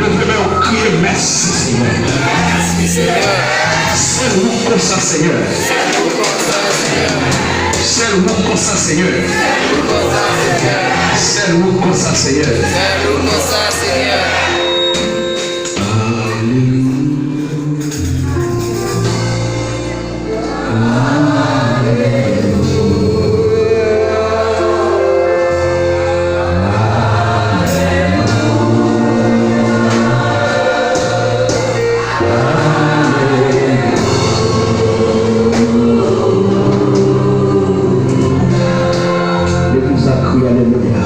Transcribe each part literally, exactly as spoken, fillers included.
Leve men w, kriye, mèsi, Senyè. Sèl ou konsa, Senyè. Sèl ou konsa, Senyè. Sèl ou konsa, Senyè. Alelouya. Legliz la kriye alelouya.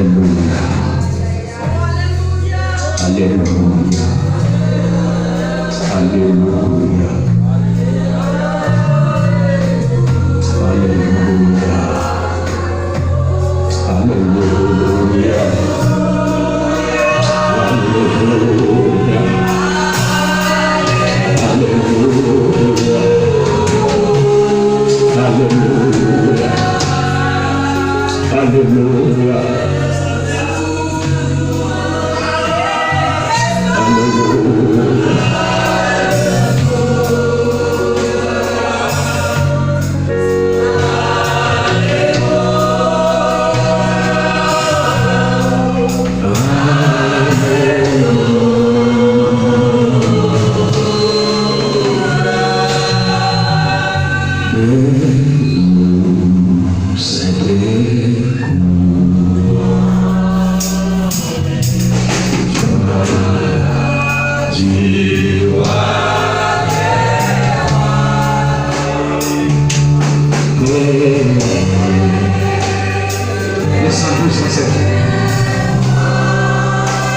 Alelouya. Alelouya. Alelouya. Alelouya. Alelouya. Alelouya. Alelouya. Alelouya. Alelouya.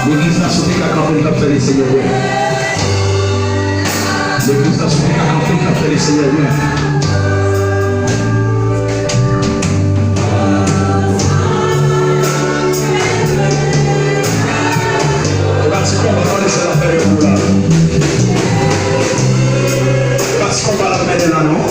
Legliz la, si w te ka kanpe, n t ap fè Lesenyè wè. Legliz la, si w te ka kanpe, n t ap fè Lesenyè wè. E pa ti konba non, Lesenyè ap fè pou la. E pa ti konba l ap mennen la non.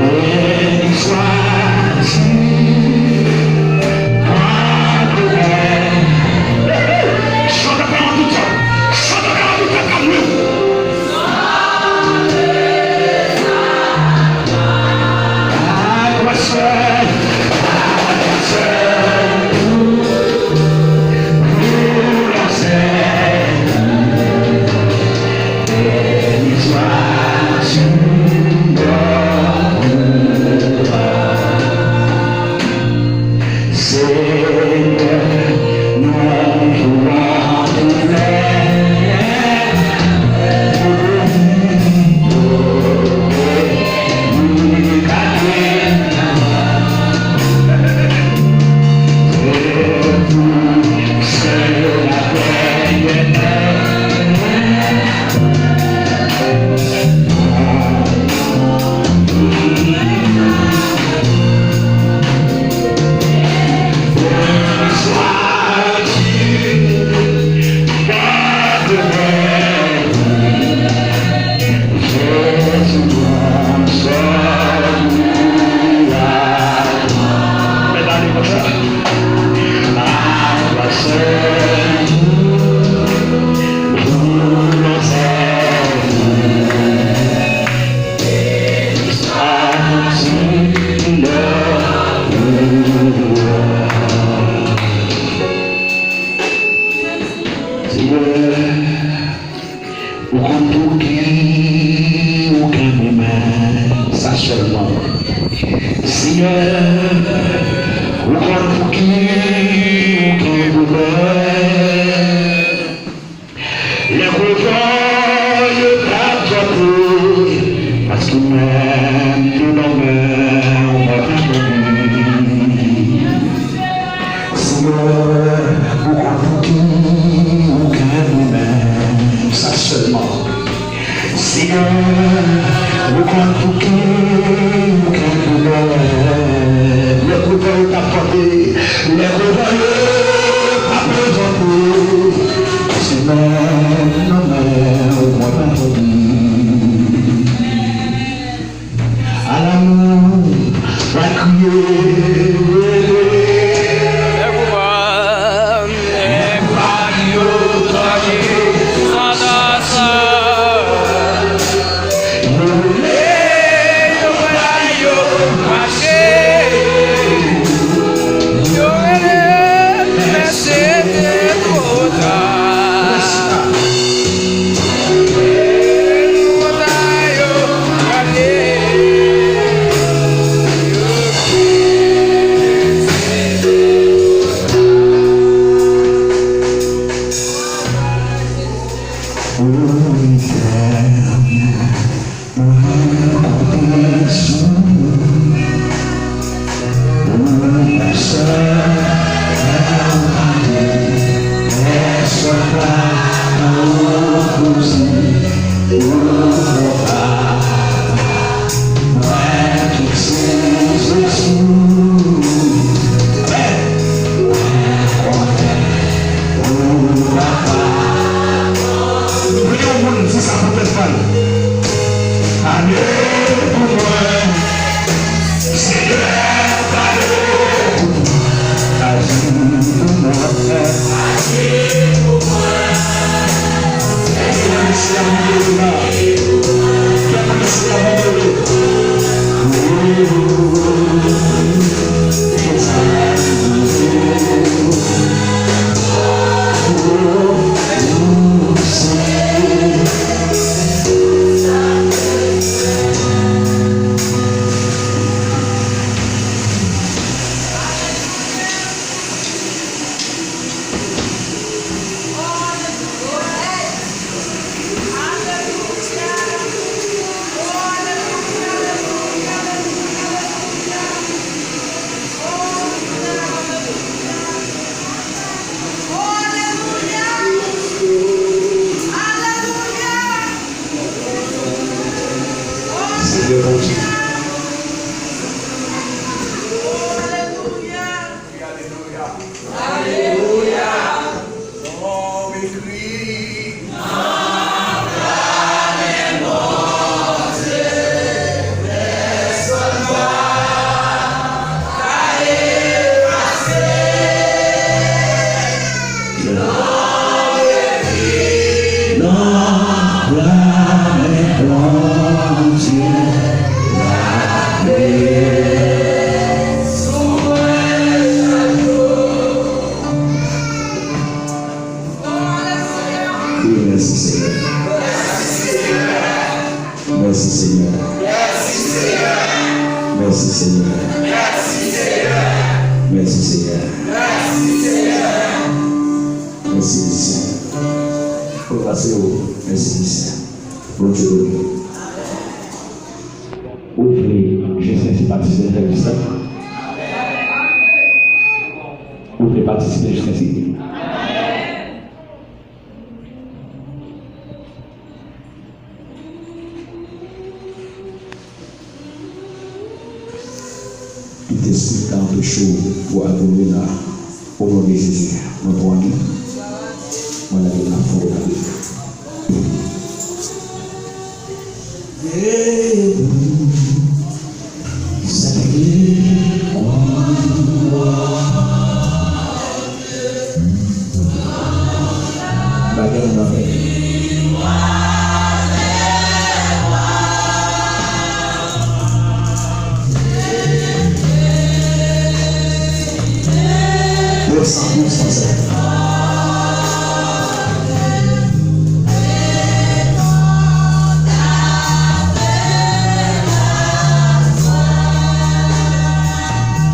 Béni sois-tu, notre Père. Chante Père en tout temps. Chante Père en tout temps, comme nous. Ou konn pouki ou ka goumen, sa sèlman. Senyè, ou konn pouki ou ka goumen. Lè kouvè yo t ap tòpe, paske menm dedan men w mwen pa tande. Senyè, ou konn pouki ou ka goumen, sa sèlman. Senyè, ou konn pouki ou ka goumen. Lè kouvè yo t ap tòpe, lè kouvè yo t ap tòpe, se menm nan men w mwen pa tande. Alamou va kriye, rele. Lè kouvè, lè kouvè yo tòpe, sa, sa, sa. Yo rele, yo pa yo mache. Yo rele, men se te twò ta. Yon moun di sa pou tèt pa l. Ale pou mwen. Senyè, ale pou mwen. Aji pou mwen. Kè polisye a abandone la. Kè polisye a abandone. Mèsi, Senyè. Mèsi, Senyè. Mèsi, Senyè. Mèsi, Senyè. Mèsi, Senyè. Mèsi, Senyè. Mèsi, Senyè. Bondye beni. Ou vle Jistin Sentespri? Ou vle patisipe Jistin Sentespri? Tout espri ki ta anpeche w pou adore la, o non de Jezi, mwen pran li, mwen lage l nan fon de la. Bagay nan men. Desann plis, pansè.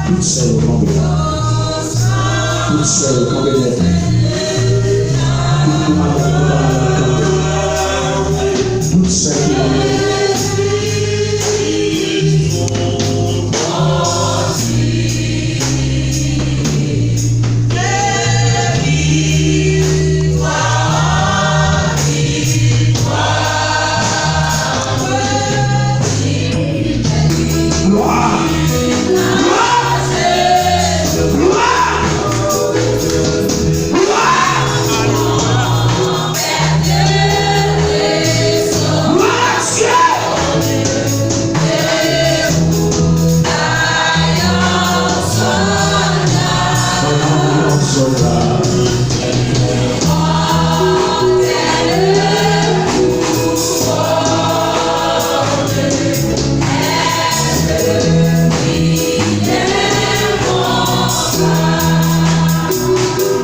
Tout sè yo tonbe. Tout sè yo tonbe nèt. Tout moun malad, tout moun malad tonbe. Tout sè ki malad.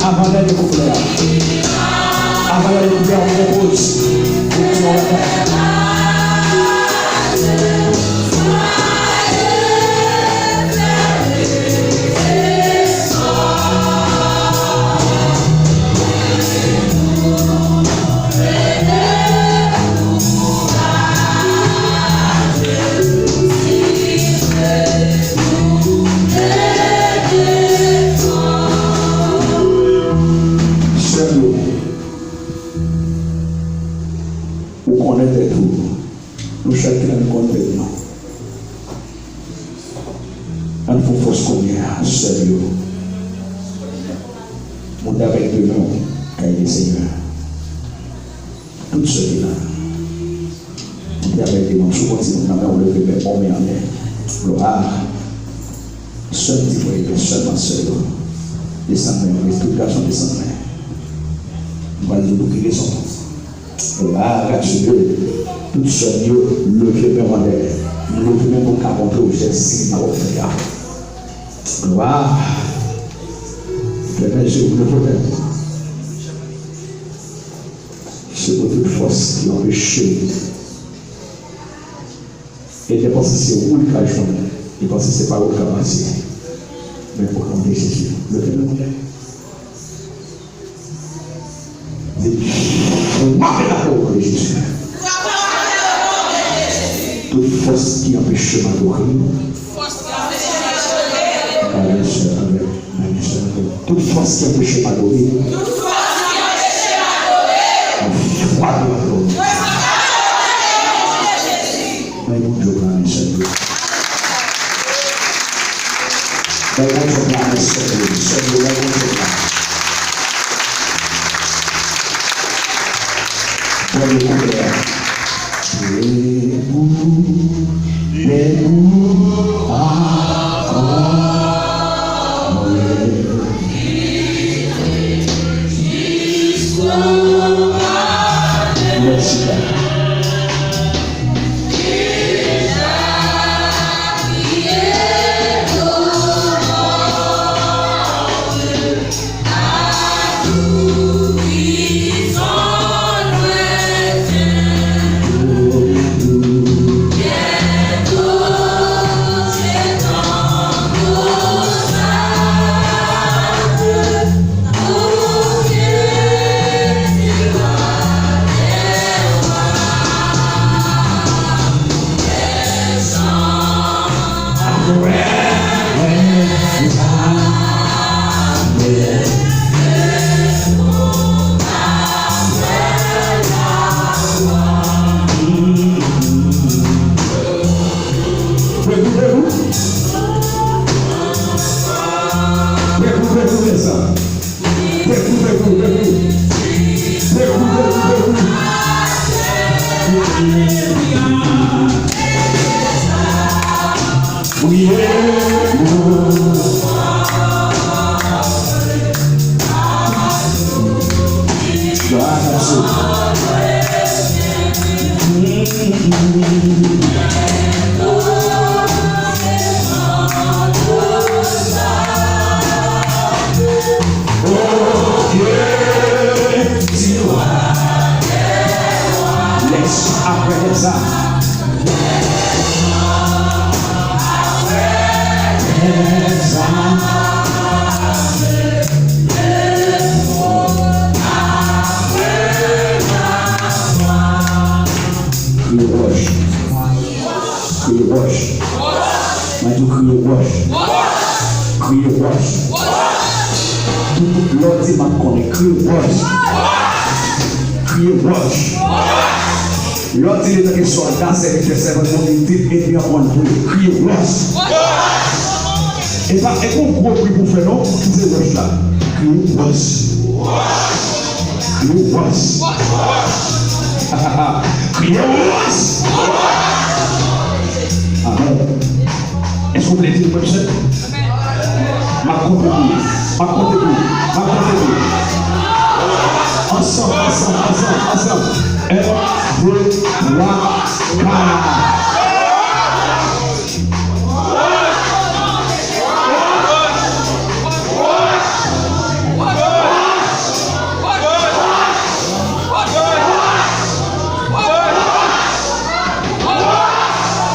Avan dènye kouplè a. Avan dènye kouplè a, on pwopoz. Pou ti yon batay. Sè m yo, ou konnen tèt ou. Nou chak ki la, nou konn tèt nou. Ann fè fòs kounye a, sè m yo. Moute avèk de men w kay Lesenyè. Tout sè ki la. Moute avèk de men w. Si w gon timoun nan men w, leve men, bon men anlè. Glwa. Sè m di frè yo, sèlman sè yo. Desann men w, tout gason desann men. M pral di w pou ki rezon. Glwa a Dye. Tout sè m yo, leve men w anlè. Leve men pou n ka montre w Jezi nan w fè a. Glwa. Fèmen je w, leve men w. Se pou tout fòs ki anpeche E te panse se ou li ka jwenn. Li panse se pa ou li ka pase. Men o non de Jezi, leve men w anlè. Di, frape lakò o non de Jezi. Tout fòs ki anpeche m adore. Pale sè avè m. Tout fòs ki anpeche m adore. Tout fòs ki anpeche m adore. Mwen frape lakò. Mwen frape lakò nan non de Jezi. Mwen yon djòb la, men sè m yo. Mwen yon djòb la, men sè m yo. Sè m yo, mwen yon djòb la. Premye koupè a. Debout, debout, ankò. Mèsi, Papa. Lè chan apre lè zam. Lè zam. Kriye wòch. Kriye wòch. Mwen di w kriye wòch. Kriye wòch. Tout lè w di m ap konnen. Kriye wòch. Kriye wòch. Lè w di li tanke sòlda, sèvitè, sèvant, moun itil, enmi an konn vre. Kriye wòch. E pa, e pa yon gwo kri pou fè non, kite wòch la. Kriye wòch. Kriye wòch. Kriye wòch. Amèn. Èske w vle di l, frè m, sè m? M ap konte pou ou. M ap konte pou ou. M ap konte pou ou. Ansanm, ansanm, ansanm, ansanm. Un, deux, trois, quatre.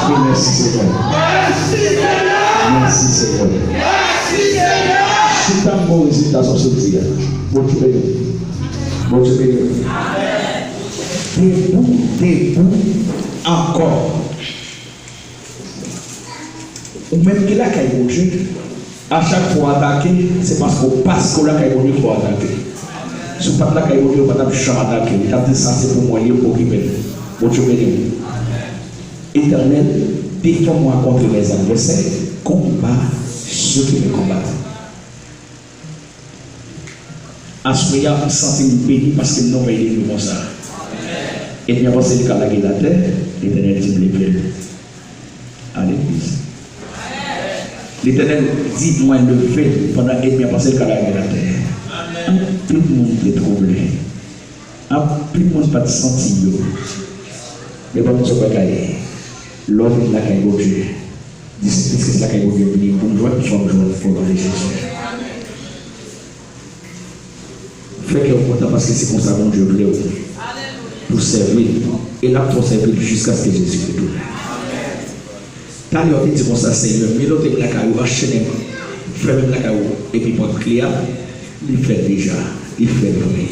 Wi, mèsi, Senyè. Mèsi, Senyè. Chita, m bon rezilta sa w sot di a. Bondye beni w. Bondye beni w. Debout, debout ankò. Ou menm ki lakay Bondye, a chak fwa w atake, se paske w, paske w lakay Bondye fè w atake. Si w pa t lakay Bondye, yo pa t ap janm atake w. Yo t ap di, "Sa se pou mwen, li, yo okipe l." Bondye beni w. Etènèl, défends-moi contre mes adversaires, combats ceux qui me combattent. Aswè a, m santi m beni paske m nan yon peyi de nou konsa. Enmi an panse li ka lage l atè, Letènèl di m leve l. A legliz. Letènèl di mwen leve l pandan enmi an panse l ka lage l atè. Anpil moun te twouble. Anpil moun pa t santi yo. Men ban m di w bagay. Lè w vin lakay Bondye, di, piske se lakay Bondye m vini, pou m jwenn, fò m jwenn, o non de Jezi. Fè kè w kontan paske se konsa Bondye vle w. Pou w sèvi l. E l ap fè w sèvi l jiskaske Jezi retounen. Talè w te di konsa, Senyè, menote m lakay ou, anchene m, fèmen m lakay ou, epi pòt kle a, li fèt deja, li fèt vre.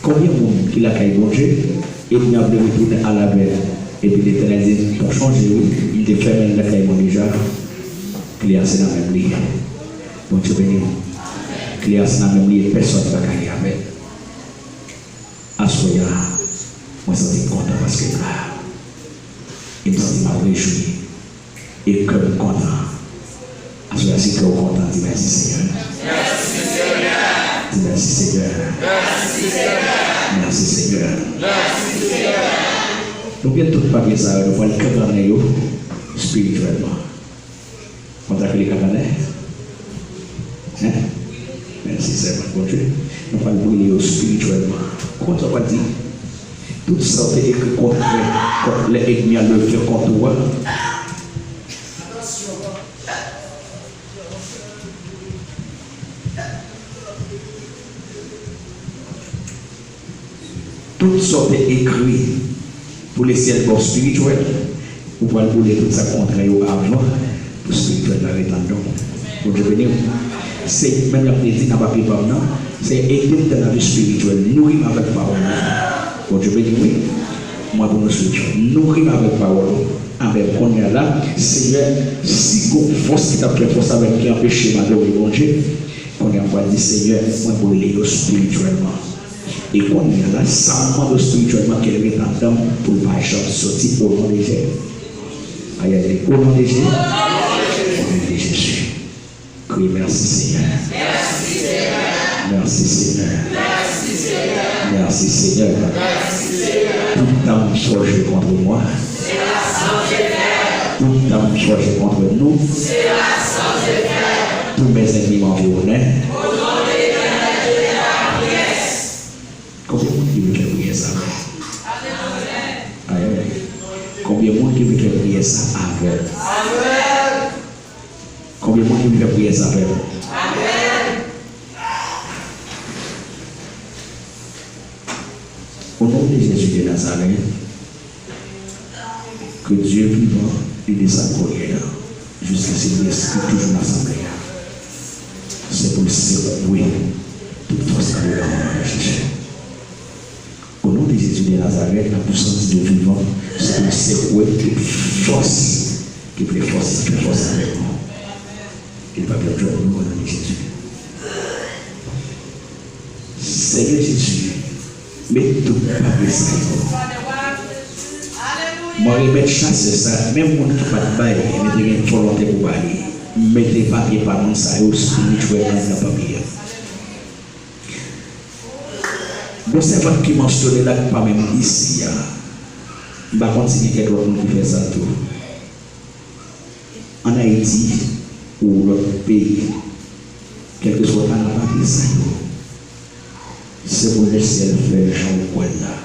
Konbyen moun ki lakay Bondye, enmi an vle retounen al avè l, epi Letènèl di, "Ou chonje wi, m te fèmen l lakay mwen deja, kle a se nan men m li." Bondye beni w. Kle a se nan men m li, e pèsòn pa ka ale avè l. Aswè a, mwen santi m kontan paske m la. E m santi m ap rejwi. E kè m kontan. Aswè a, si kè w kontan, di, "Mèsi, Senyè." Di, "Mèsi, Senyè." Mèsi, Senyè. Nou gen tout papye sa yo, nou pral kankannen yo espirityèlman. Konn sa k rele kankannen? Hein? Mèsi, sèvant Bondye. Nou pral brile yo espirityèlman. Konn sa w pral di? Tout sa w te ekri kontrè kont lè enmi an leve kont ou a. Tout sa w te ekri pou lesyèl ba w espirityèl, ou pral boule tout sa k kontrè yo avan pou espirityèl la ret anndan w. Bondye beni w. Se menm jan m te di nan papye pa m nan, se ede m nan lavi espirityèl, nouri m avèk pawòl ou. Bondye beni w, wi. Mwen pou nou suiv. Nouri m avèk pawòl ou. Amèn. Kounye a la, Senyè, si gon fòs ki t ap fè fòs avè m ki anpeche m adore Bondye, kounye a m pral di, Senyè, mwen brile yo espirityèlman. E kounye a la, sa m mande w espirityèlman, ke l ret anndan m pou l pa janm soti, o non de Jezi. Ayayay, o non de Jezi. O non de Jezi. Kriye, mèsi, Senyè. Mèsi, Senyè. Mèsi, Senyè. Tout dam fòje kont mwen. Tout dam fòje kont nou. Tous mes ennemis m'environnaient. Konbyen moun ki vle fè priyè sa avè m? Amèn. Konbyen moun ki vle fè priyè sa, frè m? Amèn. Au nom de Jésus de Nazareth, ke Dye vivan li desann koulye a, jiskaske Lespri toujou nan asanble a. Se pou l sekwe tout fòs andedan mwen, Jezi. Au nom de Jésus de Nazareth, la puissance de Dieu vivant, se pou l sekwe tout fòs ki vle fòs, fè fòs avèk nou. E li p ap jwenn nou, au nom de Jésus. Senyè Jezi, met tout papye sa yo. Mwen remèt chasè sa, menm moun ki pa t bay, men te gen volonte pou ba li. Mete papye pa moun sa yo espirityèlman nan papye a. Gon sèvant ki mansyone la ki pa menm isi a. M pa konn si gen kèk lòt moun ki fè sa tou. Ann Ayiti ou lòt peyi, kèlkeswa w ta nan papye sa yo, se pou Lesyèl fè l jan ou kwè l la.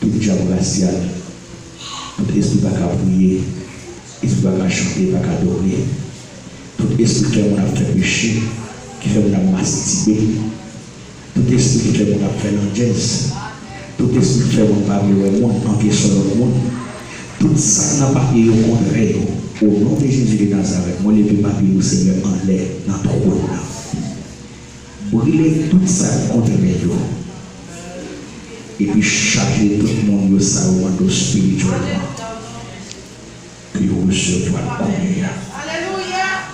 Tout djab rasyal, tout espri pa ka priye, espri pa ka chante, pa ka adore, tout espri k fè moun ap fè peche, ki fè moun ap mastibye, tout espri ki fè moun ap fè landjèz, tout espri ki fè moun pa vle wè moun, anvye sou lòt moun, tout sa k nan papye yo kontrè yo, au nom de Jésus de Nazareth, mwen leve papye yo, Senyè, anlè nan twòn nan. Brile tout sa k kontrè yo, epi chaje tout moun yo sa yo mande w espirityèlman. Ke yo resevwa l kounye a. Alelouya!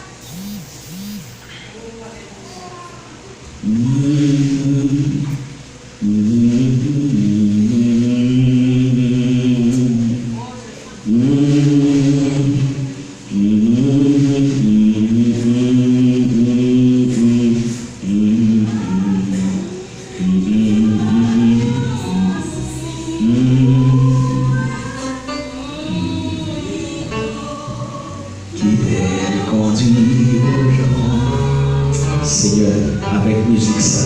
Kite l kondwi w, Jan. Senyè, avèk mizik sa,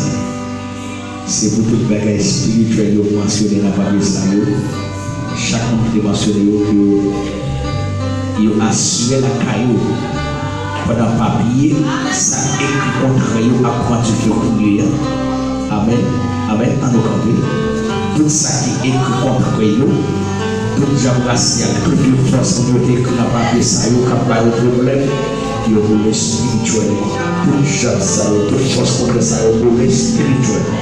se pou tout bagay espirityèl yo mansyone nan papye sa yo. Chak moun ki te mansyone yo, ke yo asire lakay yo pandan papye sa k ekri kontrè yo ap pran dife kounye a. Amèn. Amèn. Ann nou kanpe. Tout sa ki ekri kontrè yo, tout djab rasyal, tout vye fòs moun yo te ekri nan papye sa yo k ap ba yo pwoblèm, yo boule espirityèlman. Tout djab sa yo, tout fòs kontrè sa yo boule espirityèlman.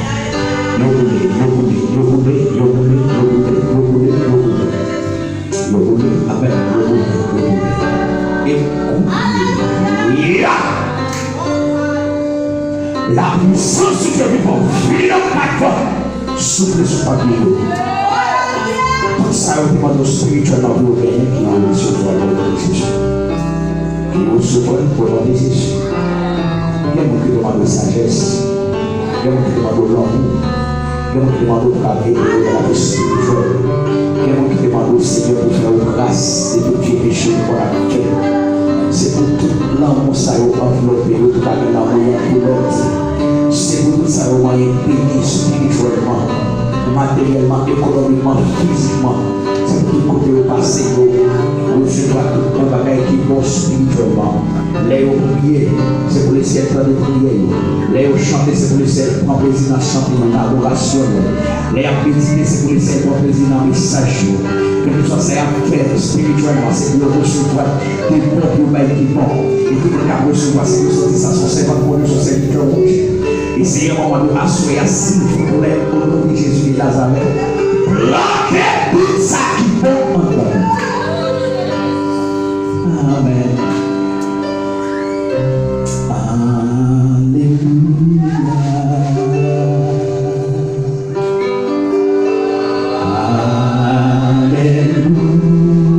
Yo boule, yo boule, yo boule, yo boule, yo boule, yo boule, yo boule. Yo boule, amèn, yo boule, yo boule. E kounye a, la puissance de Dieu vivant vin nan kay la. Soufle sou papye yo. Tout sa yo te mande w espirityèlman pou yo genyen, ki yo resevwa l o non de Jezi. Ki yo resevwa l o non de Jezi. Gen moun ki te mande w sajès. Gen moun ki te mande w lanmou. Gen moun ki te mande w pou ka ede yo nan lavi espirityèl. Gen moun ki te mande w, Senyè, pou fè yo gras de tout vye peche nou konn ap fè. Se pou tout lanmou sa yo anvlope yo, pou pa gen lanmou youn pou lòt. Se pou tout sa yo manyen beni espirityèlman, materyèlman, ekonomikman, fizikman. Se pou tout kote yo pase yo resevwa tout bon bagay ki bon espirityèlman. Lè yo priye, se pou Lesyèl tande priyè yo. Lè yo chante, se pou Lesyèl pran plezi nan chante yo, nan adorasyon yo. Lè y ap medite, se pou Lesyèl pran plezi nan mesaj yo. Kèlkeswa sa y ap fè espirityèlman, se pou yo resevwa de bon pou yo bay ki bon. E tout moun k ap resevwa, se pou yo santi sa se yon sèvant Bondye, se yon sèvitè Bondye. E Senyè, mwen mande w aswè a, silvouplè, o non de Jezi de Nazarèt, plante tout sa ki bon anndan nou. Amèn. Alelouya.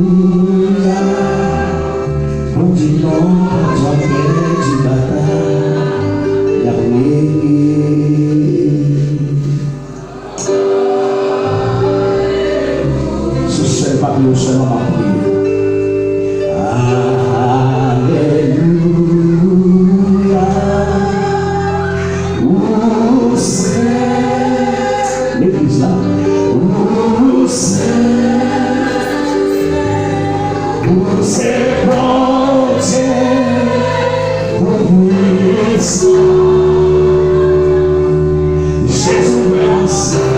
Alelouya. Bondye non pa janm pèdi batay, l ap reye. Se sèl papye yo sèlman m ap priye. Alelouya. Ou se legliz la. Ou se Se Bondye pou pwisan. Jezi vrèman sen.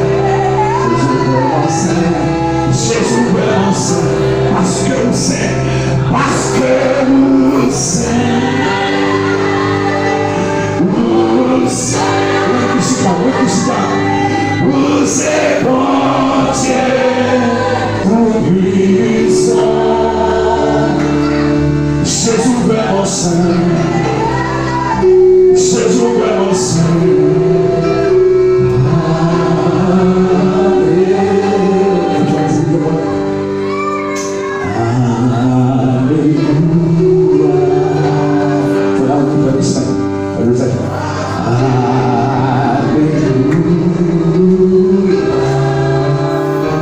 Jezi vrèman sen. Jezi vrèman sen. Paske ou sen. Paske ou sen. Ou sen. Ou ki chita, ou ki chita. Ou se Bondye. Toupwisan, Jezi vrèman sen, Jezi vrèman sen. Alelouya. Fè la ou fè respè. Fè respè. Alelouya.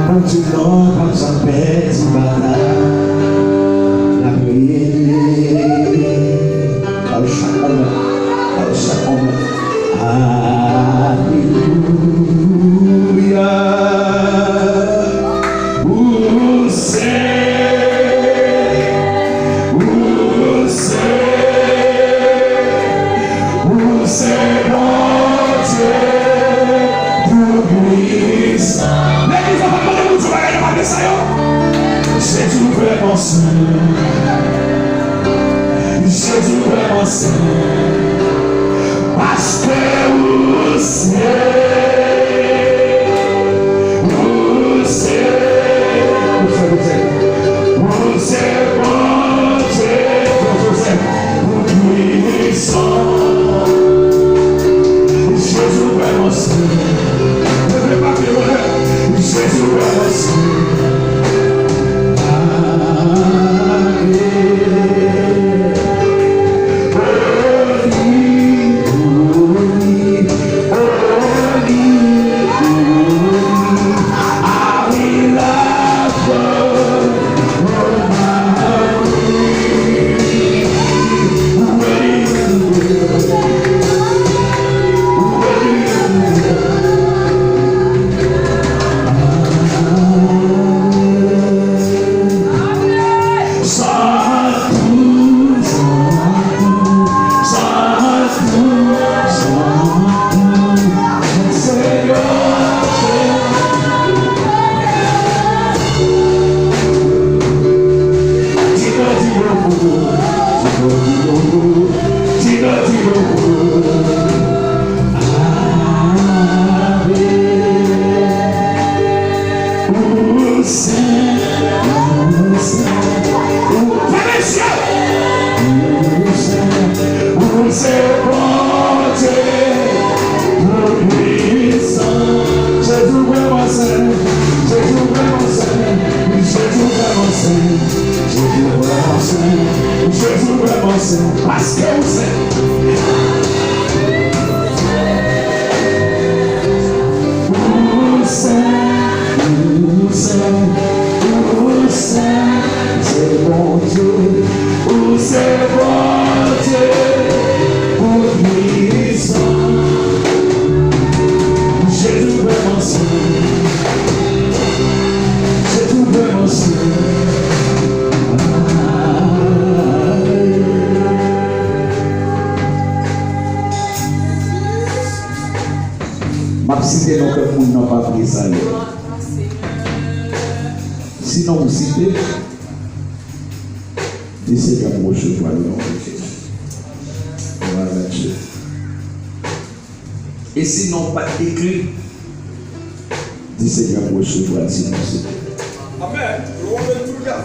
Bondye non p ap janm pèdi batay. L ap rele. Al chak moman. Al chak moman. Alelouya. Ou se, ou se, ou se Bondye toupwisan. Legliz la, pa mande Bondye bagay nan maten sa yo. Jezi vrèman sen. Jezi vrèman sen. Paske ou se, ou se, ou se, ou se, ou se Bondye, Bondye, Bondye, Bondye. Jezi vrèman sen. Leve pa pi lwen. Jezi vrèman sen. Amen. Holy, holy, holy, holy are you, Lord. Ou se Bondye toupwisan. Jezi vrèman sen, Jezi vrèman sen, Jezi vrèman sen, Jezi vrèman sen, Jezi vrèman sen, paske ou sen. Ou sen, ou sen, ou sen, se Bondye, ou se Bondye toupwisan. Jezi vrèman sen, Jezi vrèman sen. M ap site non kèk moun nan papye sa yo. Si non ou site, di Senyè m resevwa l o non de Jezi. Glwa a Dye. E si non ou pa t ekri, di Senyè m resevwa l si non ou site. Amen. Glory to God.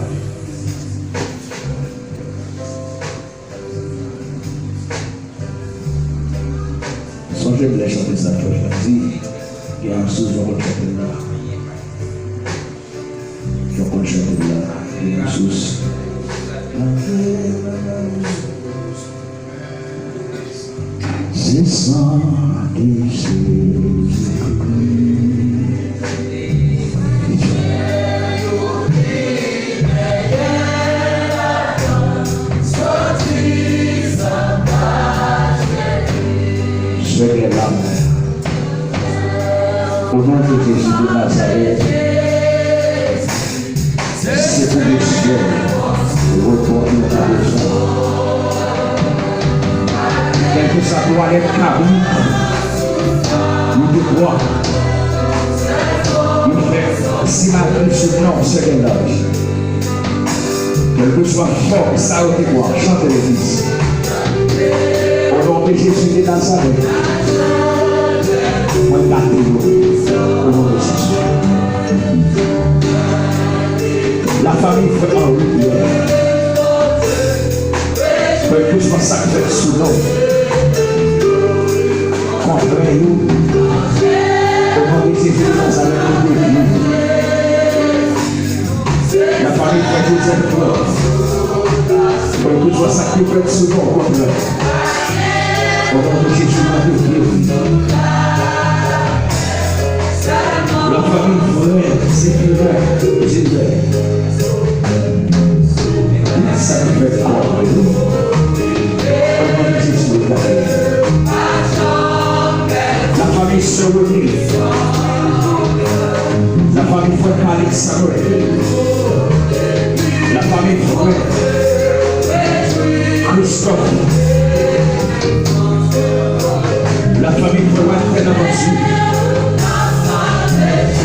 Sonje m lè chante sa chòch la di, gen yon sous, yo konn chante l la. Yo konn chante l la, gen yon sous. Se san de Jezikri. Senyè, lave m. O non de Jezi de Nazarèt, se pou Bondye. Repon nou ka bezwen. Kèlkeswa twalèt kabrit nou te pran, nou fè simatri sou non Sè Gèlaj. Kèlkeswa fòm sa yo te pran, chante legliz. O non de Jezi de Nazarèt, mwen gate yo. O non de Jezi. Lafanmi frè Henry Pierre. Kèlkeswa sa k fèt sou non kontrè yo, o non de Jezi de Nazarèt, nou detwi. Lafanmi frè Joseph Pierre. Kèlkeswa sa k fèt sou non kontrè, o non de Jezi, nou detwi. Lafanmi frè Zéphirène Gilbert. Tout sa ki fèt kont nou, o non de Jezi, nou detwi. Lafanmi sè Rony. Lafanmi frè Calix Samuel. Lafanmi frè Christophe. Lafanmi frè Walter Lamanti.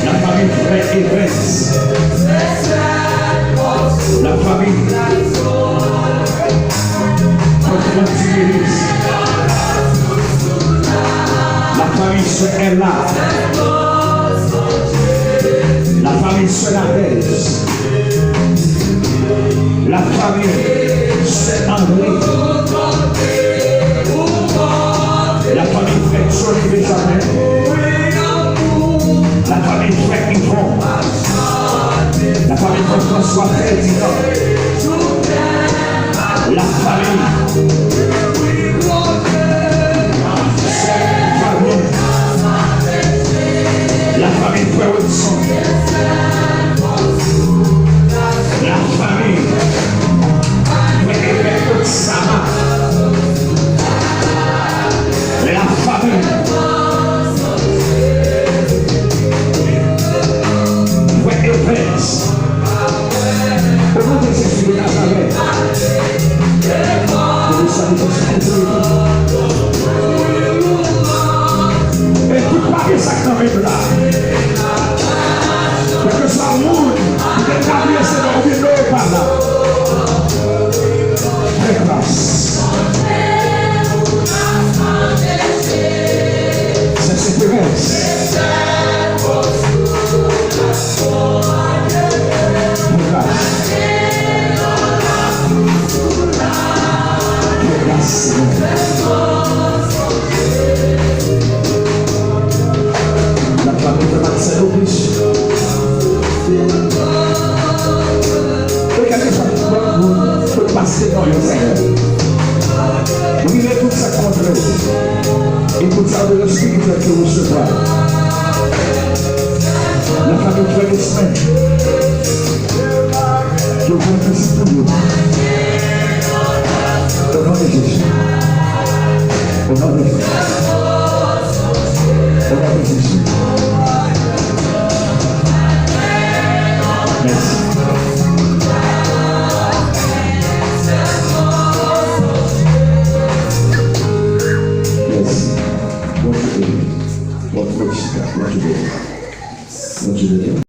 Lafanmi frè Evans. Lafanmi frè Franti Melis. Lafanmi sè Ella. Lafanmi sè Nadège. Lafanmi sè André. Lafanmi frè Johnny Benjamin. Lafanmi frè Yvon. Lafanmi frè François Ferdinand. Lafanmi sè Fabien. Lafanmi frè Wilson. Lafanmi frè Ebert Sama. Lafanmi frè Evans. O non de Jezi de Nazarèt. Ke le sali de Jezi. E tout papye sa k nan men m la. Kèlkeswa moun ki te ka bliye se non oubyen non yo pa la. Fè gras. Sè Seferens. Fè gras. Fè gras, Senyè. Lafanmi frè Marcel Auguste. E kèlkeswa tout lòt moun, tout pase non yo, Senyè. Brile tout sa k kontrè yo. E tout sa de lespirityèl ke w resevwa. Lafanmi frè Destin. Ke w fè pitit pou yo. O non de Jezi. O non de Jezi. O non de Jezi. Mèsi. Mèsi. Bondye beni. Bondye beni. Bondye beni.